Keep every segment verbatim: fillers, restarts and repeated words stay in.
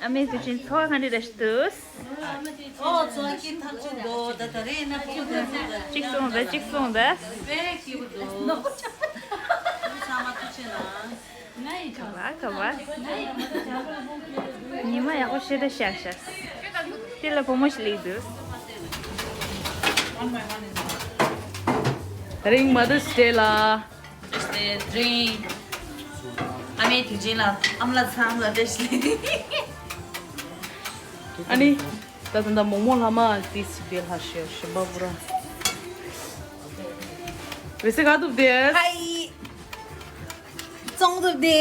ཨ་མའི་དུས་ཆེན་འཚོ་བ་ག་འདྲ་རེད་འདུག་ཨོ་ཚོ་ཀི་ཐག་ཆོད་འདུག་ད་ད་རེས་ན་ཕུག་ཐུག་འདུག་གཅིག་སོང་ད་གཅིག་སོང་ད། དཔེ་སྐྱིད་པོ་འདུག་ཚང་མ་ཐུགས་རྗེ་གནང་། ག་བ་ག་བ། ཉི་མ་ཡག་པོ་ཞེ་དྲག་ཤར་ཤག་དེ་ལ་བུ་མོ་ཞིག་སླེབས་འདུག་ད་རིང་Mother's Day ལ། དེ་རིང་ཨ་མའི་དུས་ཆེན་ལ་ཨ་མ་ལགས་ཚང་ལ་བཀྲ་ཤིས་བདེ་ལེགས། ཨ་ནི། ད་ད་ད་མོག་མོག་ལྷ་མ་ཏིས་དེ་ལྷ་ཤེར་ཤེར་བ་བུ་ར། བེ་སེ་ག་ཐུབ་དེ། ཧའི། ཙོང་ཐུབ་དེ།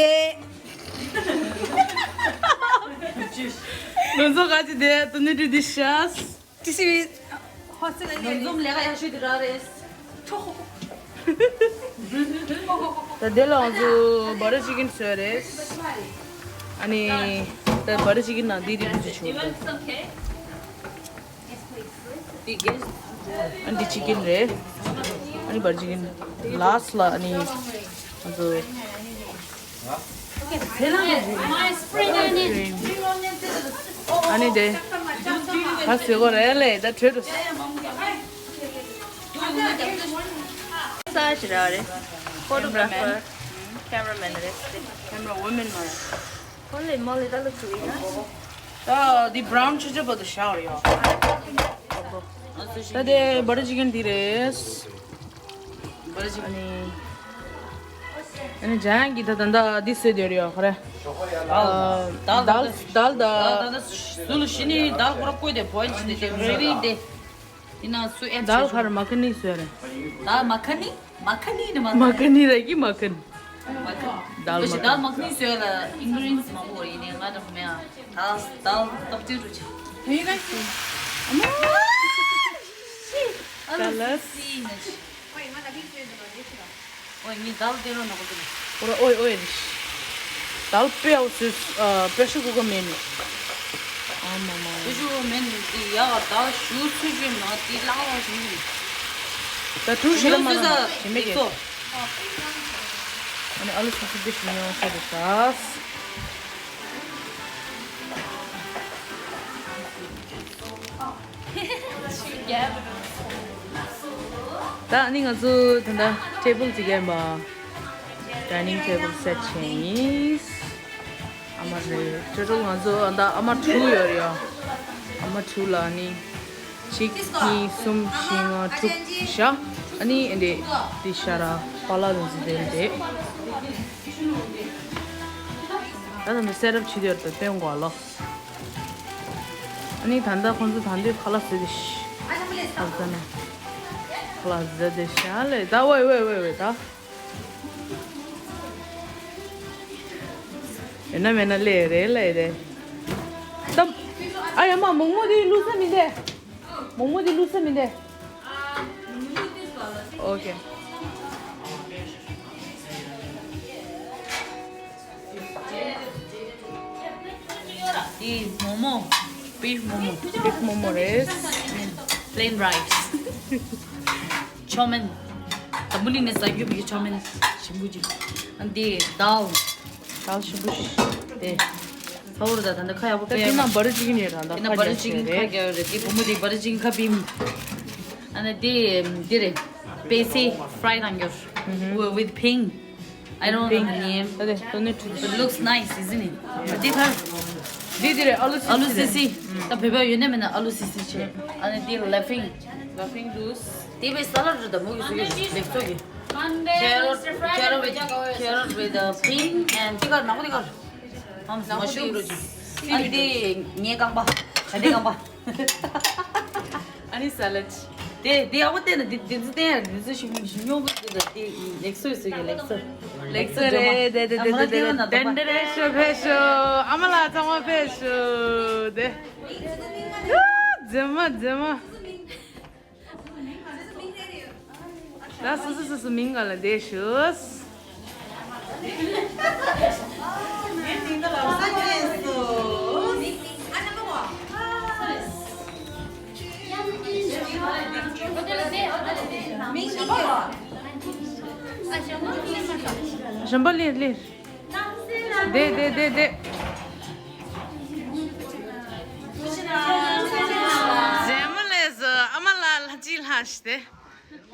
ལོ་ཚོ་ག་ཅི་དེ་དུ་ནི་དུ་དི་ཤ། ཏི་སི་ཝི་ཧོ་སི་ལ་ནི་འཛོམས་ལས་ཀ་ཡག་ཤོས་དེ་ར་རེད། ད་དེ་ལ་ང་ཚོ་བ་ཊར་ཅི་ཀིན་བཟོས་རེད། ཨ་ནི་ད་བ་ཊར་ཅི་ཀིན་ནང་འདི་རིགས་འདི་ཚོ་བྱུང་འདུག་ཨ་འདི་ཅི་ཀིན་རེད། ཨ་ནི་བ་ཊར་ཅི་ཀིན་ལཱསི་ལ་ཨ་ནི་ང་ཚོ། ཨ་ནི་དེ། ཁ་ཟེར་གོ་རེད་ལེ་ད་བྲོས་འགྲོ། ས་ཞི་ར་རེད། ཕོ་ཊོ་གྷ་ར་ཕར། ཁེམ་ར་མེན་རེད། ཁེམ་ར་ཝོ་མེན་མ་རེད། ཧོ་ལེ་མོ་ལེ་ད་ལོ་ཚུགས་ཡིན་ན། ད་འདི་བྷ་རའུན་ཆུ་ཆུ་བོ་དུ་ཤར་ཡོད། ད་དེ་བ་ཊར་ཅི་ཀིན་འདི་རེད། བ་ཊར་ཅི་ཀིན། ཨ་ནི། ཨ་ནི་ཇ་ཡང་གི་ད་ད་ད་འདི་སེ་དེ་རེད་ཡོད་ཁ་རེ། དལ་དལ་དལ་ད། ད་ད་ད་སུ་ལ་ཤི་ནི་དལ་ཁོ་ར་བཀོད་དེ་བོ་ཡིན་ཅི་དེ་དེ་རི་རི་དེ། དེ་ན་སུ་ཨེ་དལ་ཁ་རེ་མ་ཁ་ནི་སུ་རེད། དལ་མ་ཁ་ནི། མ་ཁ་ནི་ནི་མ་མ་ཁ་ནི་ར་གི་མ་ཁ་ནི། མ་ཁ་ནི། དལ་མ་ཁ་ནི། དལ་མ་ཁ་ནི་ཟེར་ལ་ཨིན་གི་རི་ཌི་ཡེན་ཊི་མང་པོ་ཡིན་ནི་ང་འདྲ་མེད་ཨ། དལ་དལ་སྟབས་བདེ་རུ་ཆགས། ཨ་ལ་སི་སི་ནི་ཆི། ཨོ་ངའི་དལ་དེ་རུ་ནག་པོ་དེ་ལ། ཨོ་ར་ཨོའི་ཨོའི་རི་ཤི། དལ་དཔེ་ཨོ་སི་ཨ་པེ་ཤར་ཀུ་ཀར་མེད་ནི། ཨ་མ་མ། པེ་ཤར་ཀུ་ཀར་མེད་ནི་དེ་ཡག་ག་དལ་ཞུ་ཚུལ་ཅན་མ་དེ་ལག་ལག་ཞུ་ནི། ད་ཀྲུ་ཤི་ལ་མ་ན་ཞི་མེད་ཀྱི། ཨ་ནི་ཨ་ལུ་སི་སི་དེ་ཞི་མེད་ཨོ་སི་དེ་ཤ། ད་ནི་ང་ཚོ་ད་ལྟ་ཊེ་བལ་ཅིག་ཡིན་པ། ཌའི་ནིང་ཊེ་བལ་སེ་ཊི་བྱས་ཡིན། ཨ་མ་རེད། ཊོ་ཊལ་ང་ཚོ་ད་ཨ་མ་དྲུག་ཡོད་རེད་ཡ། ཨ་མ་དྲུག་ལ་ནི། གཅིག་གཉིས་གསུམ་བཞི་ལྔ་དྲུག་བཞི། ཨ་ནི་འདི་འདི་ཤ་ར་པ་ལ་དང་ཟི་དེ་རེད། ད་ད་ནི་སེ་ཊབ་བྱེད་དུས་ད་སྟོན་དགོས་ལོ། ཨ་ནི་ད་ལྟ་ཁོང་ཚོ་ད་འདོད་ཁ་ལག་ཟོས་ཏེ་ཤི། ཨ་ཙ་ན། ཁ་ལག་ཟོས་ཏེ་ཤ་ལེ་ད་ཝེ་ཝེ་ཝེ་ཝེ་ད། ཡོད་ན་མེད་ན་ལེ་རེ་ལེ་རེ། ད། ཨ་ཡ་མ་མོག་མོག་དེ་བླུགས་ས་མི་འདེ། མོག་མོག་དེ་བླུགས་ས་མི་འདེ། ཨོ་ཁེ། འདི་མོག་མོག་བིཕ་མོག་མོག་བིཕ་མོག་མོག་རེད། པི་ལེན་རའི་སི། ཆོ་མིན། འཛམ་བུ་གླིང་ནས་ཟ་རྒྱུ་མེད་ཀྱི་ཆོ་མིན་ཞིམ་པོ་ཅིག་ཨ་འདི་དལ། དལ་ཞིམ་པོ་ཞིག་དེ། ཧ་འུར་ད་ད་འདི་ཁ་ཡག་པོ་དཔེ་ཡག་མ། འདི་ན་བ་ཊར་ཅི་ཀིན་ཡོད་ར་ད་འདི་ན་བ་ཊར་ཅི་ཀིན་ཁ་རྒྱག་ཡོད་རེད། འདི་བུ་མོ་འདི་བ་ཊར་ཅི་ཀིན་ཁ་བིམ། ཨ་ནི་འདི་འདི་རེད། པེ་སེ་ཕ་རའི་དང་ཡོད། With pink. I don't know the name. ད་དེ་དོ་ནི་ཁྲུ། It looks nice, isn't it? འདི་ཁར། འདི་འདི་རེད་ཨ་ལུ་སི་སི། ཨ་ལུ་སི་སི། ད་བོད་པ་ཡོད་ནས་མེད་ན་ཨ་ལུ་སི་སི་བྱས། ཨ་ནི་འདི་ལ་ཕིང་། ལ་ཕིང་ཌུས། དེ་བས་ས་ལ་རུ་ད་མོ་གི་སུ་གི་ལེགས་ཚོ་གི། Carrot, carrot with, carrot with the pink and དེ་གར་ནག་པོ་དེ་གར། ཨམ་མ་ཤུ་རུ་ཅི། ཨ་ནི་དེ་ངའི་རྐང་པ། ད་དེ་རྐང་པ། ཨ་ནི་ས་ལད། དེ་དེ་ཨ་བོ་བལྟས་ན་དེ་དེ་ཚོ་བལྟས་ཡ་དེ་ཚོ་ཞིམ་ཞིམ་ཉོ་གི་འདུག་ད་དེ་ལེགས་སོ་ཡོད་ཟེར་གི་ལེགས་སོ། ལེགས་སོ་རེད་དེ་དེ་དེ་དེ་དེ་དེ་དེ་འདྲ་རེད་ཤོ་ཕེ་ཤོ་ཨ་མ་ལགས་ཚང་མ་ཕེ་ཤོ་དེ། རྫི་མ་རྫི་མ། ད་སོ་སོ་སོ་སོ་མིང་ག་ལ་བསྡད་ཞུ། གཞན་པ་ལེར་ལེར། བསྡད་བསྡད་བསྡད་བསྡད། ཨ་ཤི་དེ།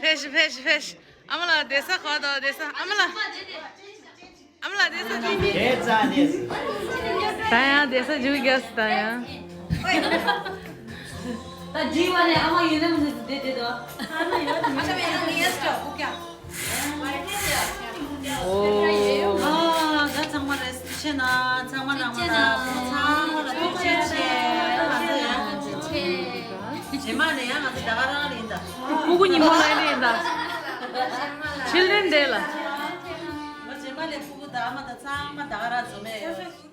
ཕེ་ཤི་ཕེ་ཤི་ཕེ་ཤི། ཨ་མ་ལགས་བསྡད་ས་ག་པར་འདུག་བསྡད་ས། ཨ་མ་ལགས། ཨ་མ་ལགས་བསྡད་ས་འདུག་དེ་ཙ་ནས། ད་ཡང་བསྡད་ས་འཇུག་རྒྱག་སི་ད་ཡང་། ད་འགྲིག་པ་ནས་ཨ་མ་ཡོད་ན་མི་འདུག་བསྡད་བསྡད་དོ། ཨ་མ་ཡོད་ན་ངས་ཡར་ཅོག་ཨོ་ཀེ། ཨོ། ཨ་ད་ཚང་མ་རེད། ཆེ་ན་ཚང་མ་ནང་མ་ལ་ཚང་མ་ལ་ཐུགས་རྗེ་ཆེ། ང་ཚོ་ཡང་རྗེས་མ་ནས་ཡང་ང་ཚོ་ད་ག་རང་རེད་ད། ཕྲུ་གུ་ཉིན་མོ་ལ་རེད་ད། ཕྱི་ལན་འདས་ལ། ང་རྗེས་མ་ལས་ཕྲུ་གུ་ད་ཨ་མ་ད་ཚང་མ་ད་ག་རང་འཛོམས་ཡོད།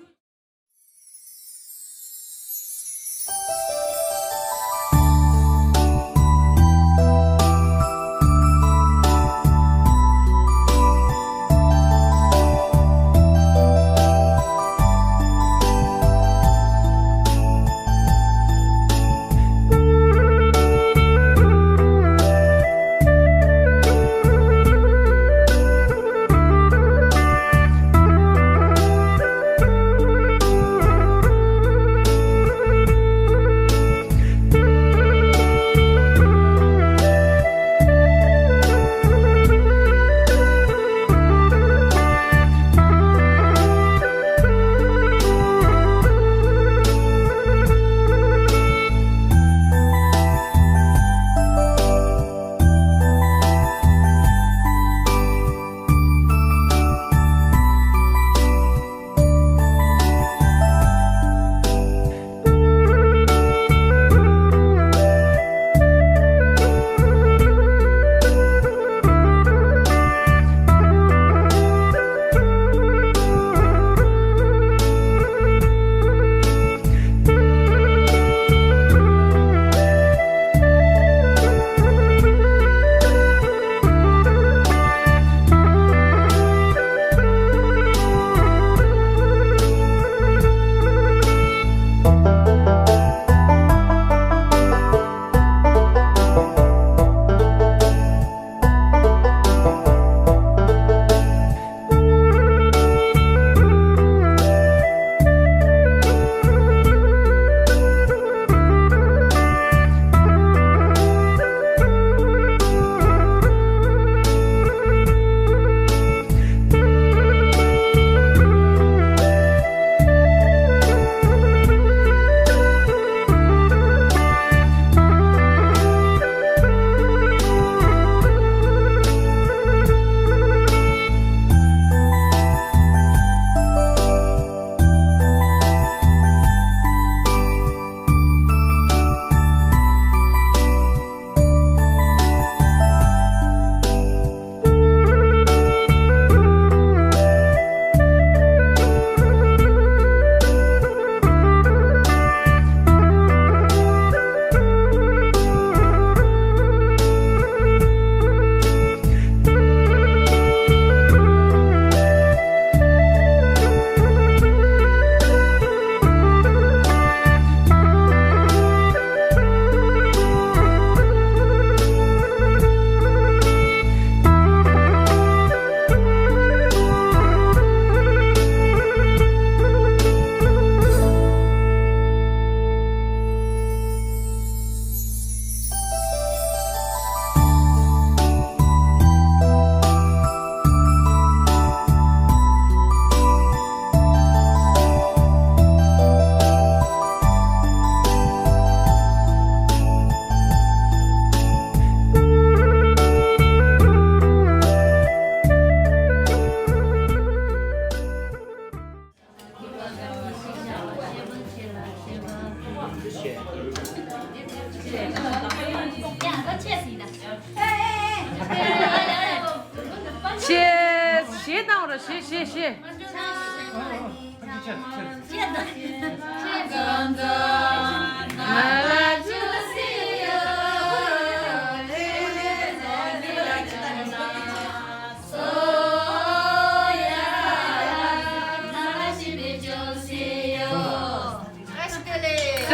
ཆེ། ཞེ་དང་ར་ཞེ་ཞེ་ཞེ།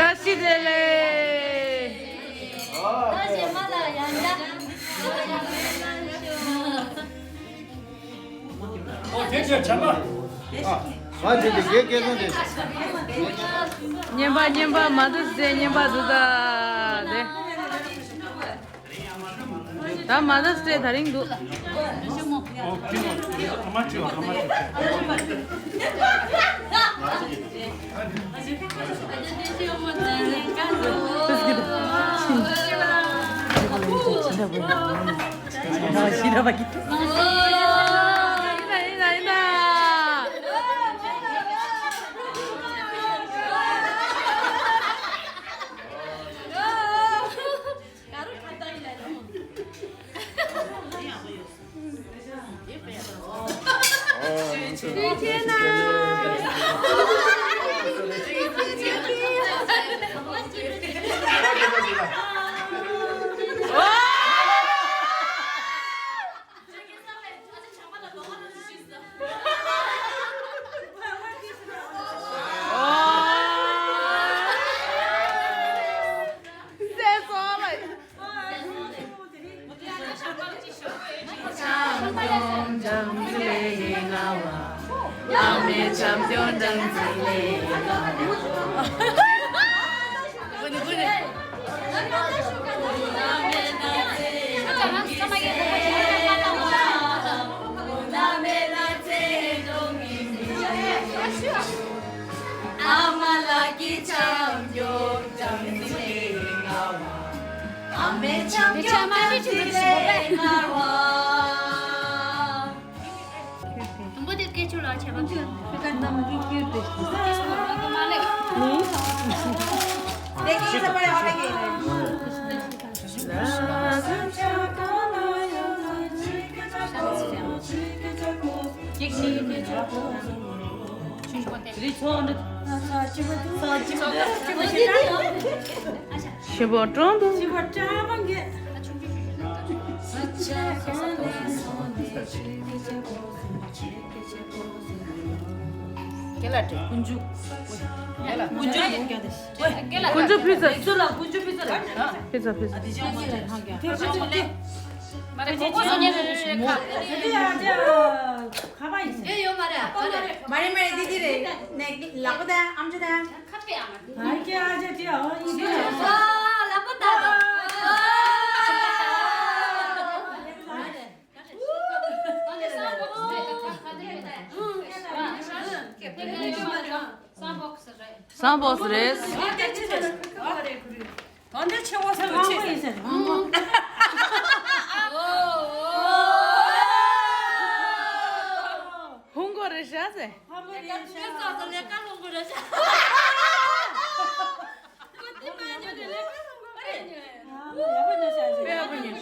བཀྲ་ཤིས་བདེ་ལེགས། ཨོ་དེ་ཚོ་བྱམས་པ། ཨ་དེ་དེ་རྒྱལ་སྐལ་བཟང་དེ། བསྙེན་པ་བསྙེན་པ་མ་འདུ་ཟེར་བསྙེན་པ་འདུ་ད་དེ། ད་མ་དར་སི་ཌེ་དེ་རིང་འདུག་ཀུན་སྤྱོད་ཕི་ཛ། ཕི་ཛ། ཕི་ཛ། མ་རེད་མ་རེད། འདི་འདི་རེད། ནས་ལག་པ་དང་ཨམ་ཅོག་དང་། ཁ་པེ་ཨ་མ། ཨ་ཀྱེ་ཨ་ཅེ་ཏི་ཨ་ཨི་ཀྱེ། ཨ་ལག་པ་དང་། སང་བོག་སི་རེད། ད་འདི་ཆེ་བོ་ཟེར་བ་ཆེ་ཟེར། ཧུང་གོ་རེད་ཤག་ཟེར། ཧུང་གོ་རེད་ཤག་ཟེར། ལས་ཀ་ལོངས་གོ་རེད་ཤག། ཁོ་དེ་མ་ཉོ་ནས་ལས་ཀ་ལོངས་གོ་རེད་ཉོ། ཡག་པོ་ཉོ་ཤག་ཟེར། དཔེ་ཡག་པོ་ཉོ།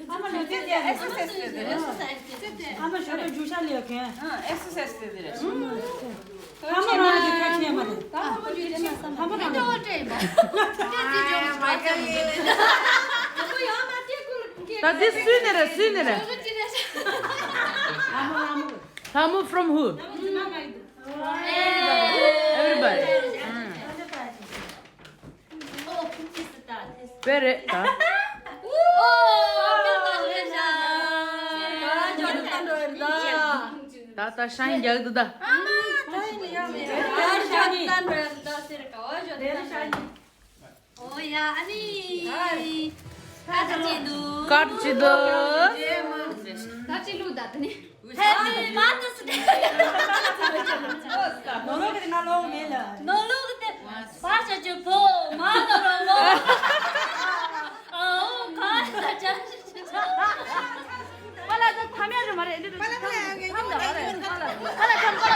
ཨ་མ་ལུས་རྩལ་རྩེད་ཨེག་སར་སའི་སི་རྩེད་དེ་རེད། ཨ་མ་ཞོགས་པ་རྒྱུག་ཤར་ལས་མཁན། ཨེག་སར་སའི་སི་རྩེད་དེ་རེད། ཨ་མ་རང་གི་ཁ་ཆེ་མ་རེད། ཨ་མ་རང་གི། ད་འདི་སུའི་ནས་རེད། སུའི་ནས་རེད། ལྷ་མོ། From who? Everybody. དཔེ་རེད་ད། ད་ད་ཤ་ཡི་རྒྱག་འདུག་ད། ཨོ་ཡ་ཨ་ནི། ཀ་ཏི་ཅི་འདུག་ཀ་ཏི་ཅི་འདུག་ད་ཅི་ལུགས་ད་དེ་ནི། Happy Mother's Day. ནོར་ལུག་གི་ང་ལོག་མེད་ལ། ནོར་ལུག་གི་བར་ཆ་ཅུ་པོ་མ་ནོར་རོ་མོ། ཨའོ་ག་ཅ་ཅ་ཅ། པ་ལ་ད་ཐམ་ཡ་རུ་མ་རེད་འདི་རུ་ཐམ་ད་རེད། པ་ལ་ཐམ་པ་ལ་ཐམ། པ་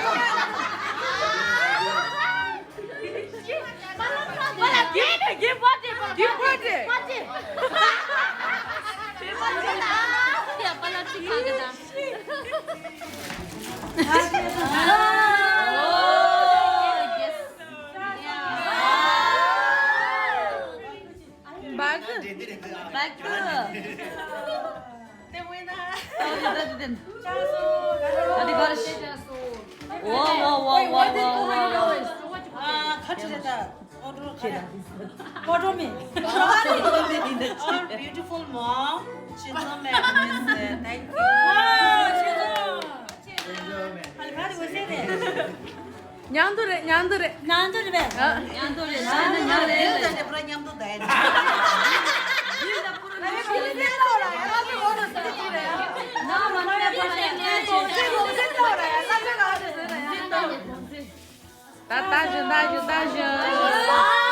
ལ་གེ་གེ་པ་ཏི་པ་ཏི། པ་ཏི། པ་ཏི། ཡ་པ་ལ་ཅི་ཁ་ག་ད། Back. Back. Whoa, whoa, whoa, whoa, whoa, whoa, whoa. ཨ་ཁ་ཁྲི་རེད་ད། ཨོ་ཏོ་ཁ་ཁྲི། ཨོ་ཏོ་མི། Our beautiful mom, Chinzo Magnus, thank you. མཉམ་དུ་རེད། མཉམ་དུ་རེད། མཉམ་དུ་རེད་པས། མཉམ་དུ་རེད། ད་ནི་མཉམ་རེད། ད་ནི་པུ་ར་མཉམ་དུ་ད་ཡིན། འདི་ལ་པུ་ར་ ད་ལྟ་བཞིན་ལྟ་བཞིན་ལྟ་བཞིན།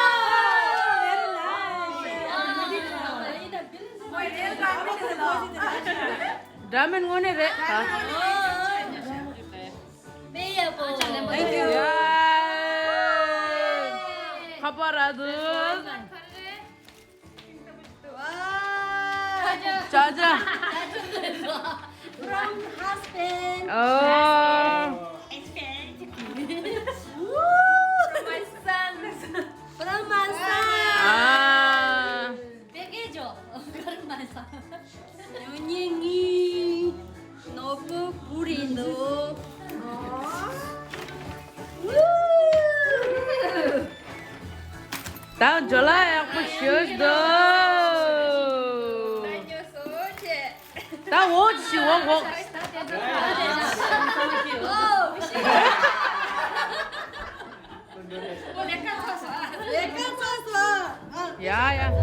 འདྲ་མིན་དངོས་གནས་རེད། Thank you. ཁ་པར་ར་དུ། ཅ་ཅ། From husband. Oh. Husband. Woo! From my son. From my son. Ah. Package. From my son. ཉོ་ཉེ་ངི་ནོ་པུ་བུ་རི་ནོ། ད་ཇོ་ལ་ཡག་པོ་ཞིག་འདུག་ད་འོ་ཞིག་འོ་འོ། ལས་ཀ་ཚོགས་སོང་། ཡ་ཡ།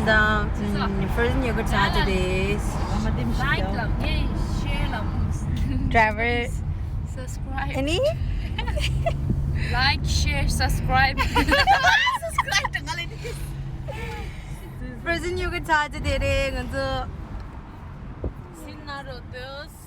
ད་ང་ཚོ་ཨ་ནི་ད་ཕར་ཟིན་ཡོ་ག་ཊི་ཟ་རྒྱུ་རེད། Like ལབ་ངས་ཤེར་ལབ། Driver subscribe ཨ་ནི། Like share subscribe subscribe དང་ང་ལ་ནི། ཕར་ཟིན་ཡོ་ག་ཊི་ཟ་རྒྱུ་དེ་རེད་ང་ཚོ། སིན་ན་རོ་དོས།